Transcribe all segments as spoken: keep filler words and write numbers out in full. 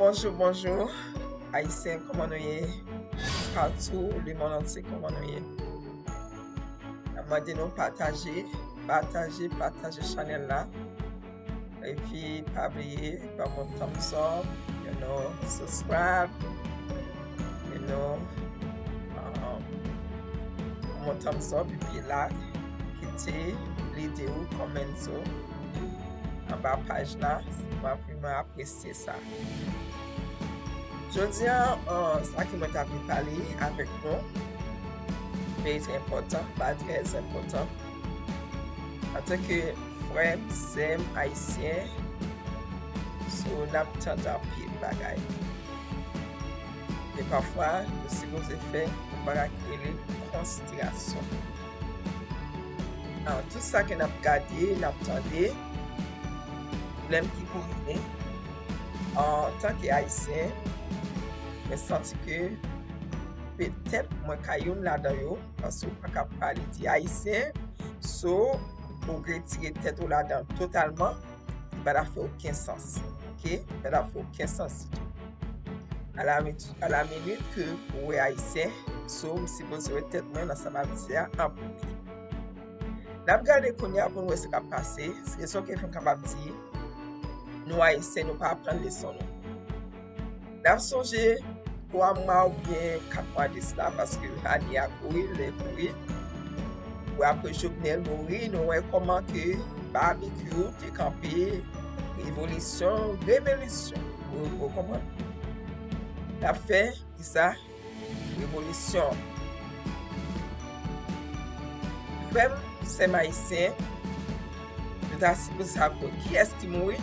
Bonjou, bonjou, Ayisyen, kòman nou ye? Patou lemonn antye, kòman nou ye? N ap mande nou pataje, pataje, pataje chanèl la. Epi, pa bliye, ban m yon thumbs up, you know, subscribe, you know, um, ban m yon thumbs up, epi like, kite lide w, comments ou anba paj la, m ap vrèman apresye sa. Jodi a, uh, sa ke mwen ta vle pale avèk nou, very enpòtan, ba trè enpòtan. Antanke frè m, sè m ayisyen, so n ap tande anpil bagay. Men pafwa, nou sipoze fè yon bagay ki rele konsiderasyon. Ah, tout sa ke n ap gade, n ap tande, pwoblèm ki poze, antanke ayisyen, mwen santi ke petèt mwen ka youn ladan yo, paske ou pa ka pale di ayisyen, so ou retire tèt ou ladan totalman, li pa t ap fè okenn sans, oke? Li pa t ap fè okenn sans ditou. A la minit, a la minit ke ou wè ayisyen, so m sipoze wè tèt mwen nan sa m ap di a an premye. N ap gade kounye a pou n wè sa k ap pase, rezon ki fè m kapab di nou ayisyen nou pa aprann leson nou. N ap sonje twa mwa oubyen kat mwa de sila, paske ane a kouri, lè kouri. Pou apre Jovenel mouri, nou wè kòman ke Babekyou te kanpe revolisyon, revolisyon. Ou, ou konprann? L ap fè kisa? Revolisyon. Frè m, sè m ayisyen, nou ta sipoze sav kiyès ki mouri?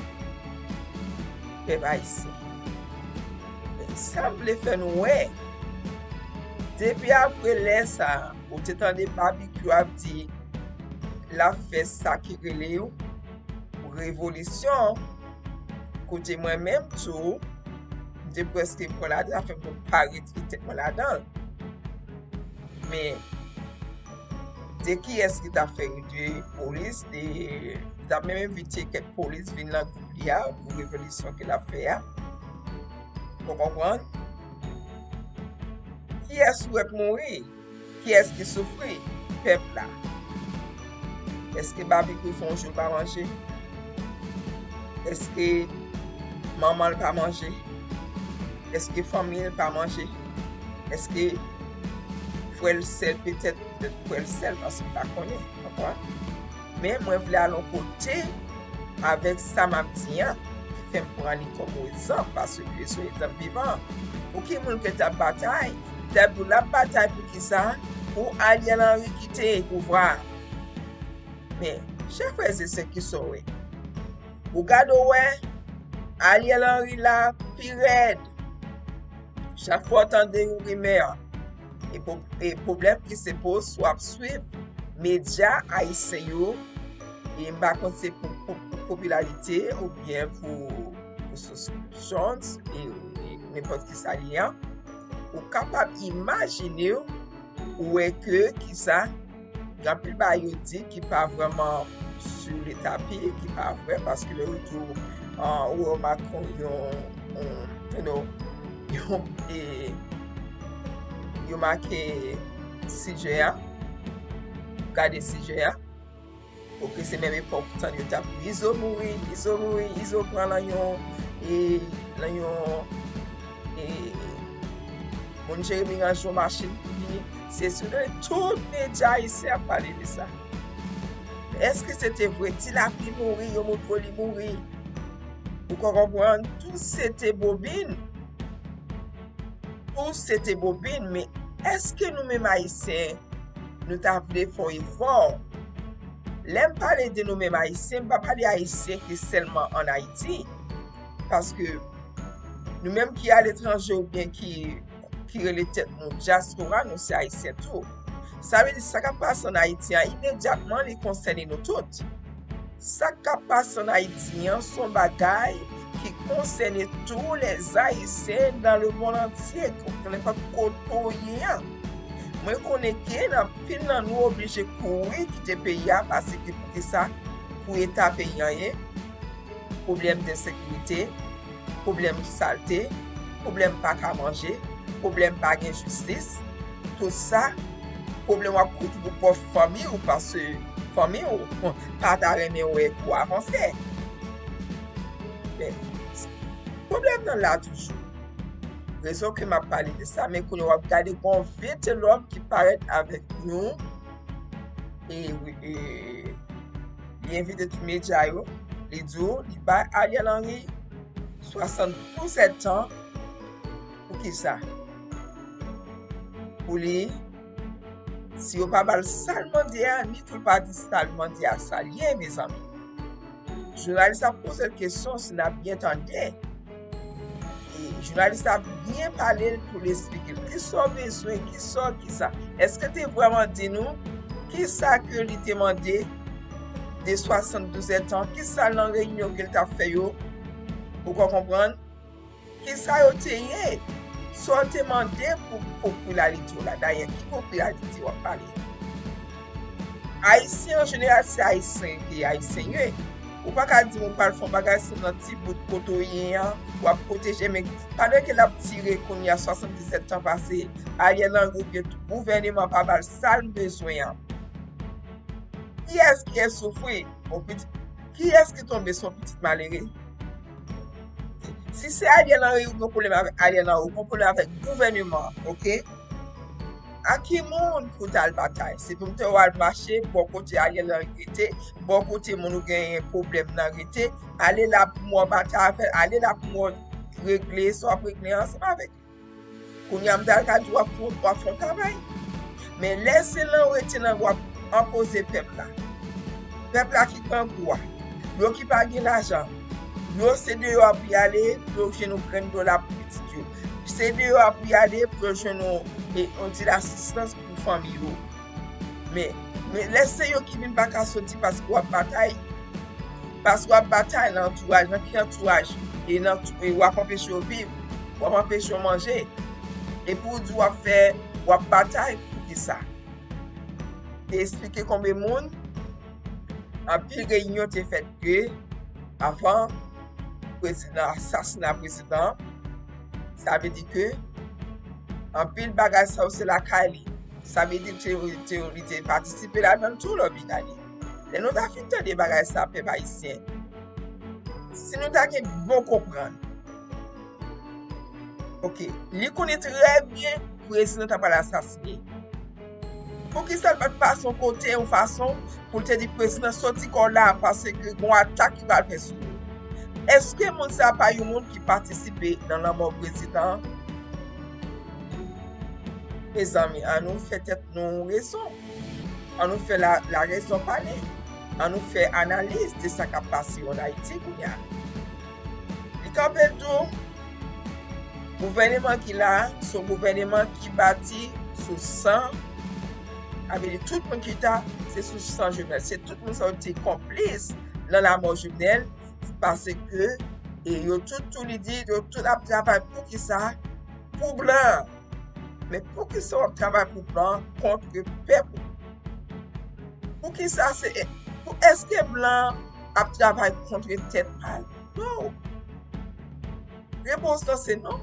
Pèp ayisyen. Men sa m vle fè nou wè, depi apre lè sa a, ou te tande Babekyou ap di l ap fè sa ki rele yo revolisyon, kote mwen menm tou, m te prèske pran ladan, sa fè m pa retire tèt mwen ladan l. Men, de kiyès ki t ap fè retire polis, de, li t ap menm envite kèk polis vin nan gwoup li a pou revolisyon ke l ap fè a. Ou konprann? Kiyès ou wè k mouri? Kiyès ki soufri? Pèp la. Èske Babekyou fè yon jou l pa manje? Èske manman l pa manje? Èske fanmi l pa manje? Èske frè l sèl, petèt, petèt frè l sèl, paske m pa konnen ankò. Men mwen vle al yon kote avèk sa m ap di an, ki fè m pran li kòm egzanp, paske se yon egzanp vivan. Pou ki moun ke t ap batay? T ap di w l ap batay pou kisa? Pou Ariel Henry kite pouvwa a. Men, chè frè e sè, kisa w wè? Ou gade w wè, Ariel Henry la pi rèd. Chak fwa w tande yon rimè, e po-, e pwoblèm ki se pou w ap swiv medya ayisyen yo, e m pa konn se pou, pou, pou popilarite oubyen pou, pou subscriptions, e, e nenpòt ki sa li ye an, ou kapab imajine w, ou wè ke kisa, gen anpil bagay yo di ki pa vrèman sou le tapi, ki pa vrè, paske lè yo di w, ah, ou wè yo make yon, yon, you know, yon, e, yo make sijè a, gade sijè a, oke, se menm epòk tan yo t ap di Izo mouri, Izo mouri, Izo pran nan yon, e, nan yon, e, moun Jeremi ranje yon machin pou li. Se sou tout medya ayisyen ap pale de sa. Èske se te vre? Ti Lapli mouri, yo montre w li mouri. Ou ka konprann? Tout se te bobin. Tout se te bobin, men èske nou menm ayisyen, nou ta vle fè yon efò? Lè m pale de nou menm ayisyen, m pa pale ayisyen ki sèlman ann Ayiti. Paske nou menm ki aletranje oubyen ki, ki rele tèt nou dyaspora, nou se ayisyen tou. Sa vle di, sa k ap pase ann Ayiti an, imedyatman, li konsène nou tout. Sa k ap pase ann Ayiti an, se yon bagay ki konsène tous les Haïtiens dans le monde entier, nenpòt kote w ye an. Mwen konnen ke anpil nan nou oblije kouri kite peyi a, paske poukisa? Pou eta peyi an ye, pwoblèm de sekirite, pwoblèm salte, pwoblèm pa ka manje, pwoblèm pa gen jistis, tout sa, pwoblèm w ap kouri pou pwòp fanmi w, paske fanmi w pa ta renmen wè pou avanse. Men, pwoblèm nan la toujou. Rezon ke m ap pale de sa, men kounye a w ap gade gon vye ti lòm ki parèt avèk yon, e, e, li envite tout medya yo, li di w, li bay Ariel Henry swasanndouz èdtan. Poukisa? Pou li, si yo pa ba l sa l mande a, ni tou l pa di sa l mande a sa l ye, mezanmi. Jounalis la poze l kesyon, si n ap byen tande. E jounalis la byen pale l pou l esplike l kisa w bezwen, kisa, kisa. Èske te vrèman di nou kisa ke li te mande de swasanndouz èdtan, kisa nan reyinyon ke l t ap fè yo? Ou ka konprann? Kisa yo te ye? Sa w te mande pou popilarite w la. Dayè, ki popilarite w ap pale? Ayisyen an jeneral, se Ayisyen ke Ayisyen ye. Ou pa ka di m ou pral fè yon bagay sou nan ti bout kote w ye an, w ap pwoteje, men pandan ke l ap tire kounye a, swasanndiz èdtan pase, Ariel Henry oubyen gouvèneman pa ba l sa l bezwen an. Kiyès ki soufri? Yon pitit. Kiyès ki tonbe? Se yon pitit malere. Si se Ariel Henry, ou gen pwoblèm avèk Ariel Henry, ou gen pwoblèm avèk gouvèneman an, oke? A ki moun pou w t al batay? Se pou m te w al mache bò kote Ariel Henry rete, bò kote moun ou genyen pwoblèm nan rete, ale la pou m wè w batay avè l, ale la pou m wè w regle sa w ap regle ansanm avèk. Kounye a, m ta ka di w ap fè, w ap fè yon travay. Men lè se nan w rete nan w ap enpoze pèp la. Pèp la ki grangou a. Yo ki pa gen lajan. Yo se deyò pou y ale, pou yo jwenn yon grenn dola pou pitit yo. Se deyò pou y ale, pou yo jwenn yon, e, yon ti lasistans pou fanmi yo. Men, men lè se yo ki vin pa ka soti paske w ap batay, paske w ap batay nan antouraj, nan ki antouraj, e nan, e w ap anpeche yo viv, w ap anpeche yo manje, epi w di w ap fè, w ap batay pou kisa? Te esplike konbyen moun, anpil reyinyon te fèt ke avan prezidan, asasina prezidan, sa vle di ke anpil bagay sa yo se lakay li. Sa vle di te, te, li te patisipe ladan l tou, lè w byen gade. Lè nou ta fin tande bagay sa, pèp ayisyen, si nou ta gen bon konprann, oke, li konnen trè byen prezidan ta pral asasine. Poukisa l pa t pase yon kote, yon fason, pou l te di prezidan soti kò w la, paske gon atak ki pral fè sou ou? Èske moun sa a pa yon moun ki patisipe nan lanmò prezidan an? Mezanmi, ann nou fè tèt nou rezon. Ann nou fè la, la rezon pale. Ann nou fè analiz de sa k ap pase ann Ayiti kounye a. Li kanpe l tou, gouvèneman ki la, se yon gouvèneman ki bati sou san, sa vle di tout moun ki ta, se sou san Jovenel. Se tout moun sa yo te konplis nan lanmò Jovenel, paske, e, yo tout, tou li di, yo tout ap travay pou kisa? Pou blan. Men poukisa w ap travay pou blan kont pèp ou? Poukisa se, pou, èske blan ap travay kont tèt pa l? Non. Repons lan se non.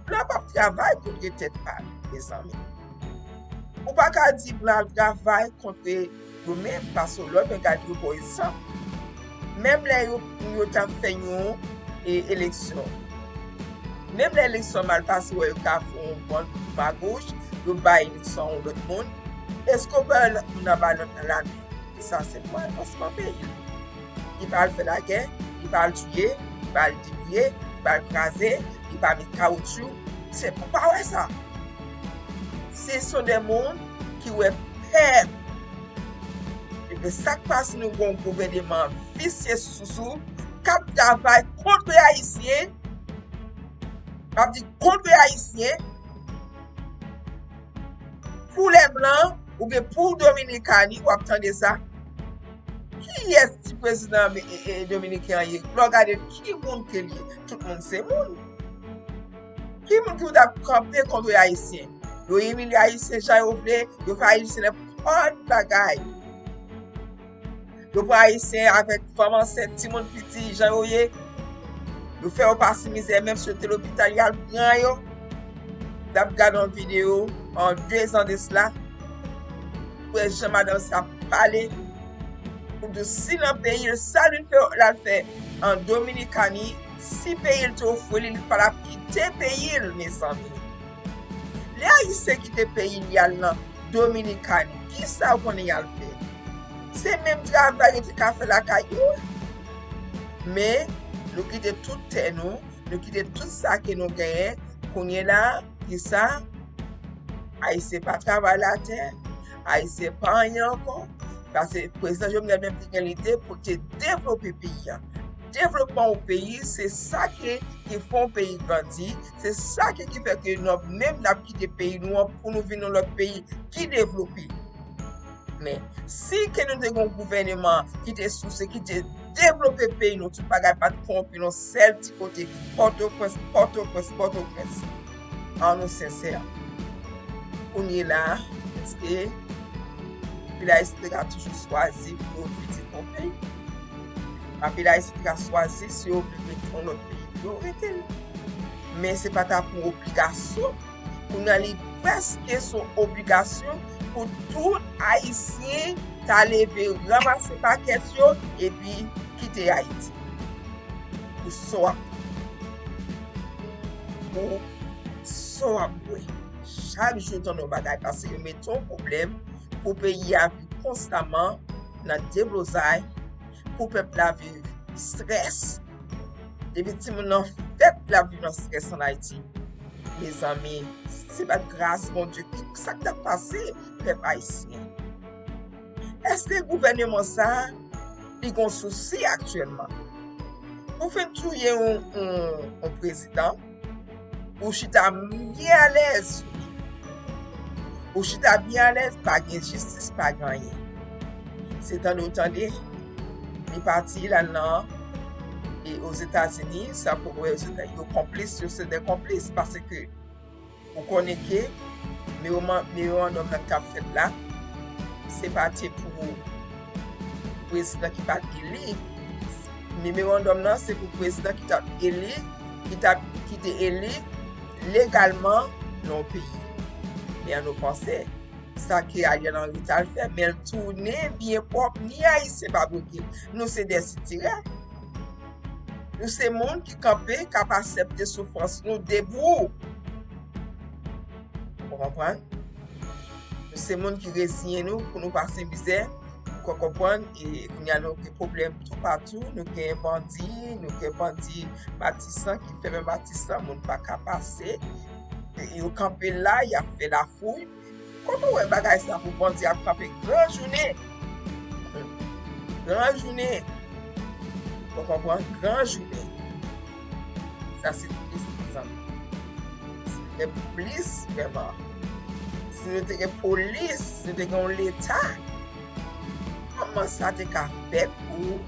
Blan p ap travay kont tèt pa l, mezanmi. Ou pa ka di blan ap travay kont yo menm, paske lè w byen gade yo ba w egzanp. Menm lè yo, yo t ap fè yon, e, eleksyon. Menm lè eleksyon mal pase, wè yo ka fè yon bann magouch, yo bay eleksyon a yon lòt moun. Èske w pa wè lòt moun nan ba lòt nan lame? E sa se mwen, paske peyi. Li pa al fè lagè, li pa al tiye, li pa al depouye, li pa al kraze, li pa met kawotchou. Se, ou pa wè sa. Se son de moun ki wè pèp. Ebyen, sa k pase nou gon gouvèneman visye sousou k ap travay kont Ayisyen, m ap di kont Ayisyen, pou lè blan, oubyen pou Dominikani, w ap tande sa. Kiyès ti prezidan, e, e, dominiken an ye? Lè w gade ki moun ke l ye, tout moun se moun. Ki moun ki pou t ap kanpe kont Ayisyen? Yo imilye Ayisyen jan yo vle, yo fè Ayisyen nenpòt bagay. Yo pran Ayisyen avèk fanm ansent, timoun piti, jan yo ye. Yo fè yo pase mizè, menm si yo te lopital, y al pran yo. N ap gade yon videyo an dezan de sila. Ou wè jan madanm sa pale. Pou di si nan peyi l, sa li fè, l al fè an Dominikani, si peyi l te ofri li, li pa t ap kite peyi l, mezanmi. Lè Ayisyen kite peyi l, y al nan Dominikani, kisa w konnen y al fè? Se menm travay yo te ka fè lakay yo. Men, nou kite tout tè nou, nou kite tout sa ke nou genyen. Kounye la, kisa? Ayisyen pa travay latè, Ayisyen pa anyen ankò. Paske Prezidan Jovenel menm te gen lide pou te devlope peyi a. Devlopman yon peyi, se sa ke, ki fè yon peyi grandi, se sa ke, ki fè ke nou menm n ap kite peyi nou an pou nou vin yon lòt peyi ki devlope. Men, si ke nou te gen yon gouvèneman ki te souse, ki te devlope peyi nou, tout bagay pa t kowonpi nan sèl ti kote, Pòtoprens, Pòtoprens, Pòtoprens. An nou sensè. Kounye la, èske Pilayis te ka toujou swazi pou yo vizite yon peyi? Papi la, si te ka swazi, si yo vle rete yon lòt peyi, yo rete l. Men se pa ta pou obligasyon. Kounye a, li prèske se yon obligasyon pou tout Ayisyen ta leve, ranmase pakèt yo, epi kite Ayiti. Pou sa w ap, pou sa w ap bwè. Chak jou tande yon bagay, paske yo mete yon pwoblèm pou peyi a viv konstaman nan deblozay, pou pèp la viv strès. Depi timoun nan fèt, l ap viv nan strès ann Ayiti. Mezanmi, se pa t gras Bondye, ki, sa k t ap pase pèp ayisyen? Èske gouvèneman sa a, li gon sousi aktyèlman? Ou fin touye yon, yon, yon prezidan, ou chita byen alèz. Ou chita byen alèz, pa gen jistis, pa gen anyen. Se tande w tande, li pati, l al nan, e Ozetazini, sa pou wè Ozetazini, yo konplis, yo se de konplis, paske ou konnen ke memorandòm nan k ap fèt la, se pa te pou prezidan ki pa t eli. Memorandòm nan, se pou prezidan ki t ap eli, ki t ap, ki te eli legalman nan yon peyi. Men an nou panse, sa ke Ariel Henry t al fè, men l tounen byen pwòp, ni Ayisyen pa bloke l. Nou se de sitirè. Nou se moun ki kanpe, k ap aksepte soufrans nou debou. Ou konprann? Nou se moun ki reziyen nou pou nou pase mizè. Ou konprann? E kounye a nou gen pwoblèm toupatou. Nou gen bandi, nou gen bandi Matisan ki fèmen Matisan, moun pa ka pase. E yo kanpe la, y ap fè lafouy. Kote w wè bagay sa pou bandi ap kanpe gran jounen? Gran jounen. Ou konprann? Gran jounen. Sa se tris, mezanmi. Se plis, vrèman. Si nou te gen polis, si nou te gen yon leta, kòman sa te ka fèt pou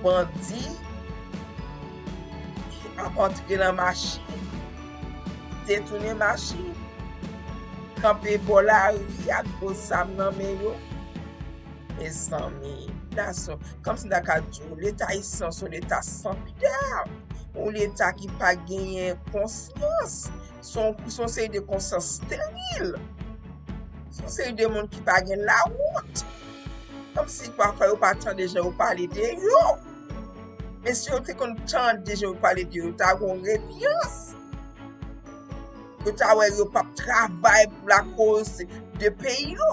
bandi ap antre nan machin, detounen machin, kanpe bò lari ak gwo zam nan men yo? Mezanmi, nasyon, kòmsi m ta ka di w, leta ayisyen se yon leta san pidè, yon leta ki pa genyen konsyans, se yon, se yon seri de konsyans steril, se yon seri de moun ki pa gen lawont, kòmsi pafwa yo pa tande jan yo pale de yo. Men si yo te konn tande jan yo pale de yo, ta gen yon repyans. Yo ta wè yo p ap travay pou lakoz de peyi yo.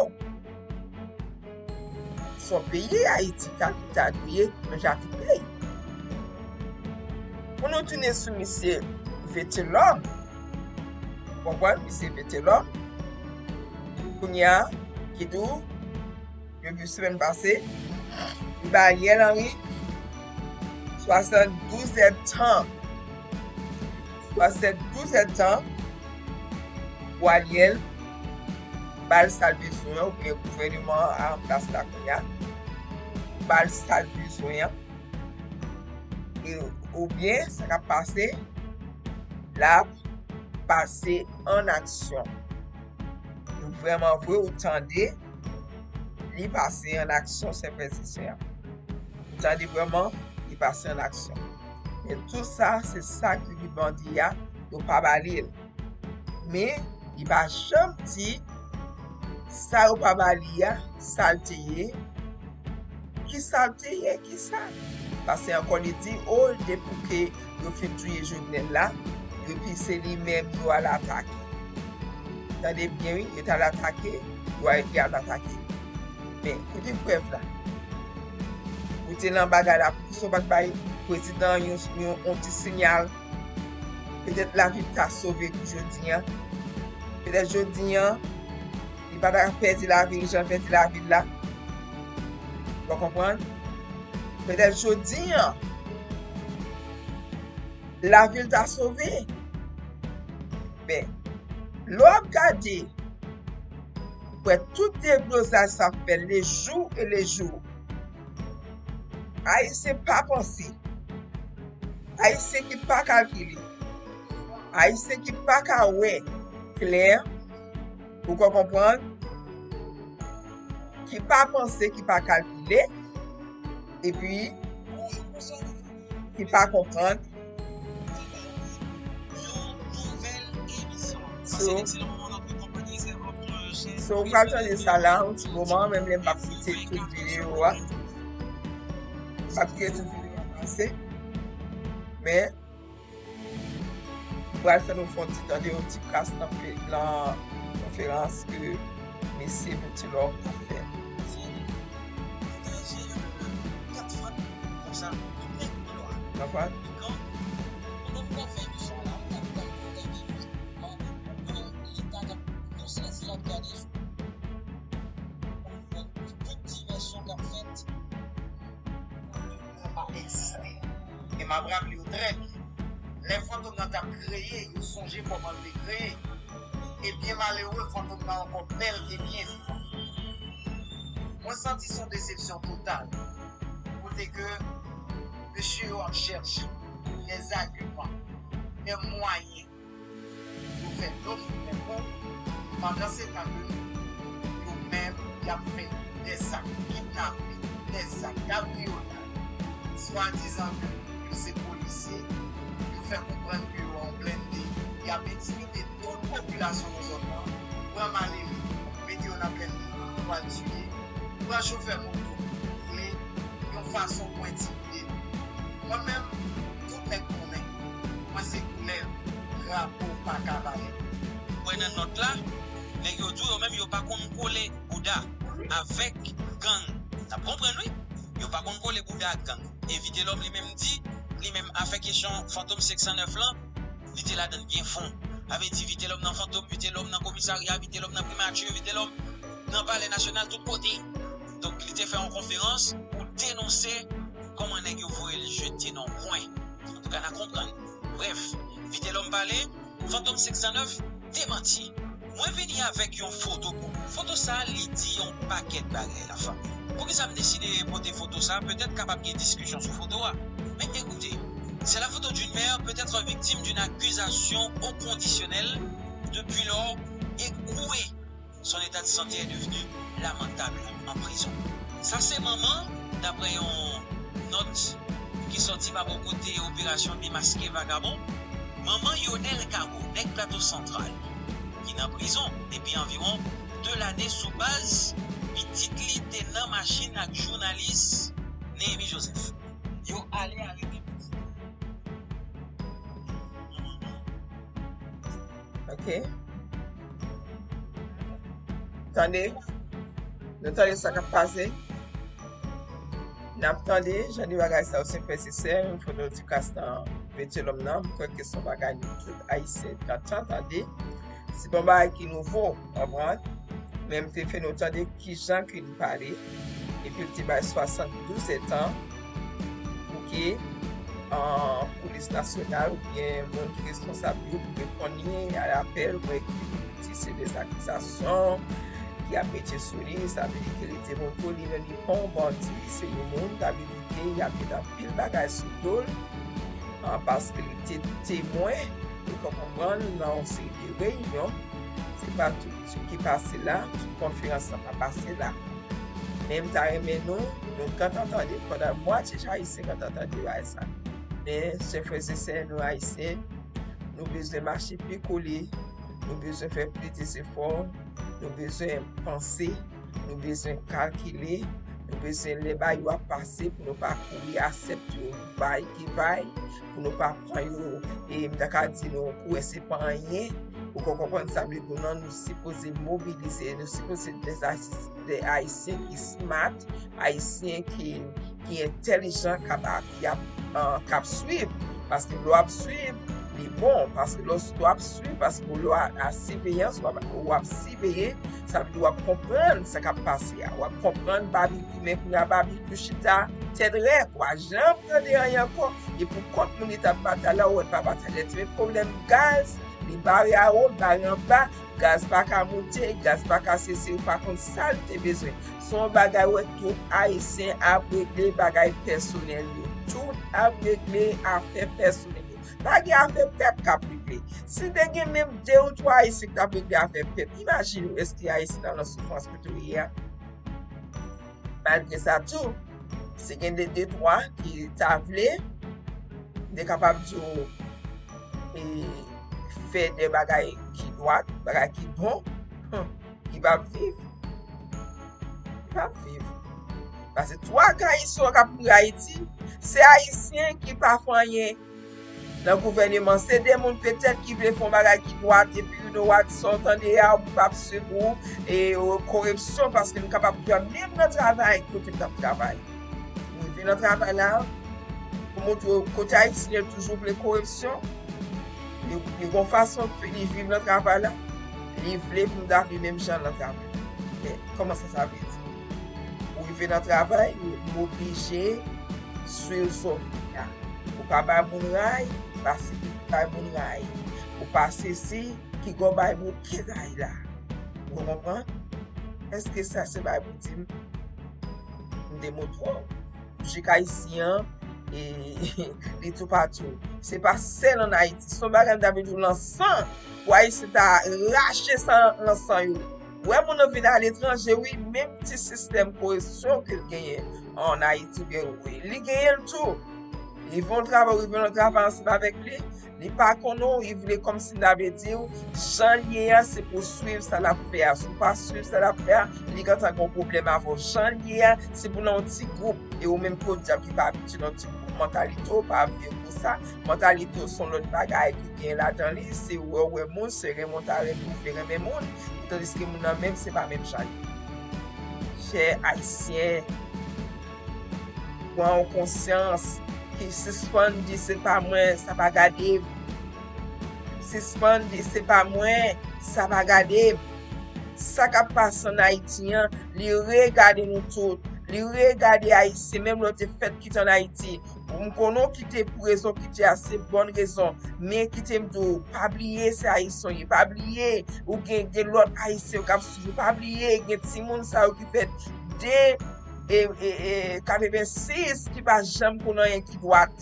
Se yon peyi Ayiti ta, ta dwe ye, men jan tout peyi. Pou nou tounen sou misye Vitelhomme, konprann, misye Vitelhomme, kounye a, ki tou, depi semèn pase, li ba Ariel Henry swasanndouz èdtan. Swasanndouz èdtan pou Ariel ba l sa l bezwen an, oubyen gouvèneman an an plas la kounye a ba l sa l bezwen an. E, oubyen, sa k ap pase, l ap pase an aksyon. Vrèman vre, ou tande, li pase an aksyon, sè frè, sè sè. Ou tande vrèman, li pase an aksyon. Men tout sa, se sa ki bandi a, yo pa ba li l. Men, li pa janm di sa yo pa ba li a, sa l te ye, ki sa l te ye, ki sa. Paske ankò li di, o, depi ke yo fin touye Jovenel la, epi se li menm yo al atake. Tande byen, wi, yo t al atake, yo al, yo al atake. Men, kote prèv la? Ou te nan bagay la, poukisa w pa t bay prezidan yon, yon, yon ti siyal? Petèt lavi l ta sove jodi a. Petèt jodi a, li pa ta pèdi lavi l jan l pèdi lavi l la. Ou konprann? Petèt jodi a, lavi l ta sove. Men, lè w ap gade, w wè tout deblozay sa ap fè lejou e lejou. Ayisyen pa panse. Ayisyen ki pa kalkile. Ayisyen ki pa ka wè klè. Ou ka konprann? Ki pa panse, ki pa kalkile. Epi, ki pa konprann. So, so, w pral tande sa la, yon ti moman, menm lè m p ap kite tout videyo a. M p ap kite tout videyo a pase. Men, m pral fè nou fè yon ti tande yon ti kras nan fe-, nan konferans ke mesye Vitelhomme ap fè. Konprann? Tout divèsyon k ap fèt, pa egziste. E m ap raple w trè byen, lè Fantom nan t ap kreye, yo sonje kòman l te kreye. E byen malere, Fantom nan ankò bèl e byen vivan. Mwen santi se yon desepsyon total. Kote ke mesye yo ap chèche dè agiman, dè mwayen pou fè dlo m tounen bon, pandan se tan ke yo menm y ap fè dè zak kidnaping, dè zak kabriyolaj, swadizan ke yo se polisye, yo fè konprann ke yo an blende, y ap entimide tout popilasyon nan zòn nan, pran malere, mete yo nan blende, pral tiye, pran chofè moto, boule, yon fason pou entimide. Mwen menm, tout nèg konnen, mwen se koulèv drapo pa kavalè. Wè nan nòt la, nèg yo di w yo menm yo pa konn kole bouda avèk gang. N ap konprann wi, yo pa konn kole bouda ak gang. E Vitelhomme li menm di, li menm afè kesyon Fantom senk san nèf lan, li te ladann byen fon. Sa vle di Vitelhomme nan Fantom, Vitelhomme nan komisarya, Vitelhomme nan primati, Vitelhomme nan palè nasyonal, tout kote. Donk, li te fè yon konferans pou denonse kòman nèg yo voye l jete nan yon kwen. Antouka, n a konprann. Brèf, Vitelhomme pale, Fantom senk san nèf demanti. Mwen vini avèk yon foto pou ou. Foto sa a, li di yon pakèt bagay, lafanmi. Poukisa m deside pote foto sa a? Petèt kapab gen diskisyon sou foto a. Men ekoute, c'est la photo d'une mère, peut-être victime d'une accusation au conditionnel depuis lors et couée. Son état de santé est devenu lamentable en prison. Sa se manman, daprè yon nòt ki sòti pa bò kote operasyon demaske vagabon, manman Yonel Caro, nèg Plato Santral, ki nan prizon depi anviwon de lane sou baz pitit li te nan machin ak jounalis Néhémie Joseph. Yo ale arete pitit li. Ok. Tande. Nou tande sa k ap pase. N ap tande jan de bagay sa yo se frè se sè, yon foto ti kras nan Vitelhomme nan. M kwè ke se yon bagay nou tout Ayisyen t ap tann tande. Se pa yon bagay ki nouvo, w konprann? Men m te fè nou tande kijan ke li pale. Epi l te bay swasanndouz ètan pou ke, ah, polis nasyonal oubyen moun ki responsab yo pou reponn li a lapèl, mwen ki di se dè akizasyon ki ap mete sou li, sa vle di ke li te montre li menm li pa yon bandi, se yon moun, sa vle di ke y ap met anpil bagay sou do l, ah, paske li te temwen, ou ka konprann, nan yon seri de reyinyon, se pa tout ki pase la, tout konferans lan pa pase la. Men m ta renmen nou, nou gentan tande, pandan mwatye Ayisyen gentan tande bagay sa. Men, chè frè e sè nou ayisyen, nou bezwen mache pi kole, nou bezwen fè plis de zefò, nou bezwen panse, nou bezwen kalkile, nou bezwen lè bagay yo ap pase pou nou pa kouri aksepte yo vay ki vay, pou nou pa pran yo, e m ta ka di nou kouri se pa anyen, ou konn konprann sa m vle di w lan, nou sipoze mobilize, nou sipoze de ayisyen ki smart, ayisyen ki, ki entèlijan, k ap, ki ap, k ap swiv. Paske lè w ap swiv, li bon. Paske lè w ap swiv, paske lè w a, a siveyans, w ap, w ap siveye, sa vle di w ap konprann sa k ap pase a. W ap konprann Babi, men kounye a Babi tou chita tèt rèk, w a janm tande anyen ankò. E pou kont moun li t ap batay la, ou wè l pa batay nèt. Men pwoblèm gaz, li bare anwo, li bare anba, gaz pa ka moute, gaz pa ka sese, ou pa konn sa l te bezwen. Se yon bagay, wè, tout ayisyen ap regle bagay pèsonèl yo. Tout ap regle afè pèsonèl yo. Pa gen afè pèp k ap regle. Si te gen menm de ou twa ayisyen k t ap regle afè pèp, imajine w, èske ayisyen ta nan soufrans kote w ye a? Malgre sa tou, si gen de, de twa ki ta vle, m te kapab di w, e, fè de bagay ki dwat, bagay ki bon, hmm, ki p ap viv. Li p ap viv. Paske twa ka ayisyen k ap mouri Ayiti, se ayisyen ki pa fè anyen nan gouvèneman. Se de moun petèt ki vle fè yon bagay ki dwat, epi you know what, sa w tande a, ou p ap swiv ou, e, o, koripsyon, paske nou kapab di menm nan travay, kote m t ap travay. M rive nan travay la, pou montre w kote ayisyen toujou vle koripsyon, li, li gon fason li viv nan travay la, li vle pou m ta viv menm jan nan travay. Men, kòman sa, sa vle di? Ou rive nan travay, ou, ou oblije swiv sa w vle a. Ou pa bay moun ray, paske ou bay moun ray. Ou pa sesi, ki gò bay moun ki ray la. Ou konprann? Èske sa se bay moun di m? M te montre w. Jik ayisyen an, e, li toupatou. Se pa sèl ann Ayiti. Se yon bagay m ta vle di w lan san. Pou ayisyen ta rache sa lan san yo. Wè moun nan vin aletranje, wi, menm ti sistèm koripsyon ke l genyen ann Ayiti, oubyen, wi, li genyen l tou. Li fè yon travay, ou rive nan travay ansanm avèk li, li pa konnen w, li vle kòmsi m ta vle di w, jan l ye a, se pou w swiv sa l ap fè a. Si w pa swiv sa l ap fè a, li gentan gen yon pwoblèm avè w. Jan l ye a, se pou nan yon ti gwoup, e ou menm podyab ki pa abitye nan yon ti gwoup, mantalite w pa vle pou sa. Mantalite w se yon lòt bagay ki gen ladan li, se wè w wè moun, se renmen w ta renmen, ou vle renmen moun, tandiske moun nan menm, se pa menm jan l ye. Chè ayisyen, pran yon konsyans, ki sispann di se pa mwen, sa pa gade m. Sispann di se pa mwen, sa pa gade m. Sa k ap pase ann Ayiti an, li regade nou tout. Li regade ayisyen, menm lè w te fèt kite ann Ayiti. M konnen w kite pou rezon w kite a, se bòn rezon. Men kite m di w, pa bliye se ayisyen w ye. Pa bliye, ou gen, gen lòt ayisyen k ap swiv ou. Pa bliye, gen timoun sa yo ki fèt de, e, e, e, katrevensis ki pa janm konn anyen ki dwat.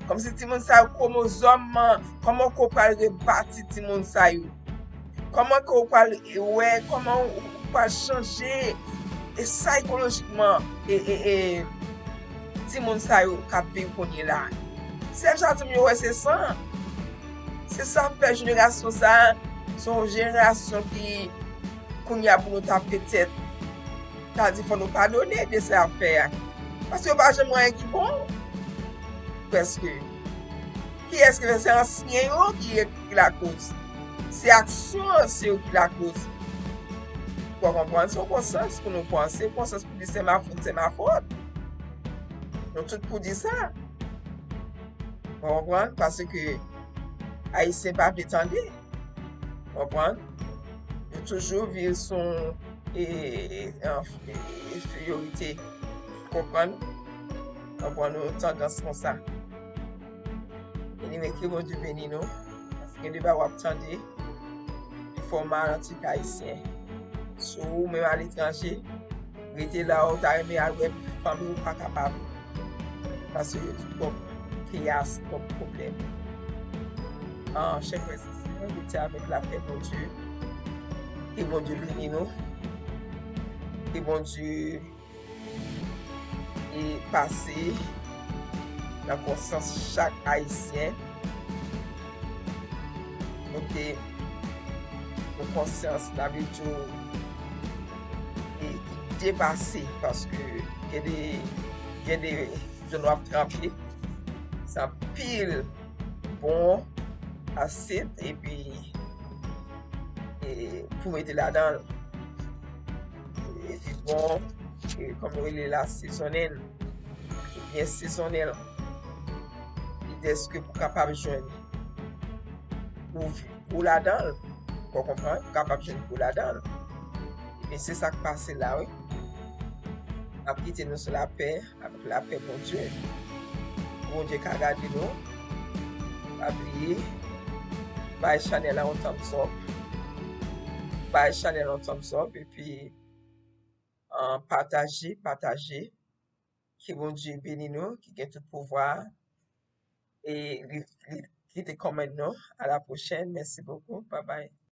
Kòmsi timoun sa yo, kwomozòm, kòman ke w pral rebati timoun sa yo? Kòman ke w pral wè, kòman w pral chanje e saykolojikman e, e, e, timoun sa yo k ap viv kounye la? Sèl sa timoun yo wè se san. Se sa k fè jenerasyon sa, se yon jenerasyon ki kounye a pou nou ta petèt ta di fò nou padone de sa y ap fè a. Paske yo pa janm gen anyen ki bon. Prèske. Kiyès ki fè? Se ansyen yo ki, ki lakoz. Se aksyon ansyen yo ki lakoz. Ou konprann? Se yon konsyans pou nou pran. Se yon konsyans pou di se ma fot, se ma fot. Nou tout pou di sa. Ou konprann? Paske Ayisyen pa vle tande. Konprann? Yo toujou viv sou, e, e, enferyorite. Konprann? Konprann yon tandans konsa. Anyway, ke Bondye beni nou. Paske gen de bagay w ap tande, li fè w mal an ti ayisyen. Si w menm aletranje, rete la, ou ta renmen al wè fanmi w, pa kapab. Paske yo di twòp keyas, twòp pwoblèm. An, chè frè e sè, rete avèk lapè Bondye. Ke Bondye beni nou. Ke Bondye e pase nan konsyans chak Ayisyen. Pote yon konsyans, sa vle di, e ki depase, paske gen de, gen de zòn w ap tranpe, se anpil bon asid, epi e, pou mete ladan l. E li bon, e, kòm yo rele l, asezonnen l, oubyen sezonnen l. Lide se ke pou kapab jwenn gou, gou ladan l. Ou konprann? Pou kapab jwenn gou ladan l. Ebyen, se sa k pase la, wi. M ap kite nou sou lapè, avèk lapè Bondye. Bondye ka gade nou. Pa bliye, bay chanèl la yon thumbs up. Bay chanèl la yon thumbs up, epi, ah, pataje, pataje. Ke Bondye beni nou, ki gen tout pouvwa. E li, li, kite kòmantè nou. À la prochaine. Merci beaucoup. Bye bye.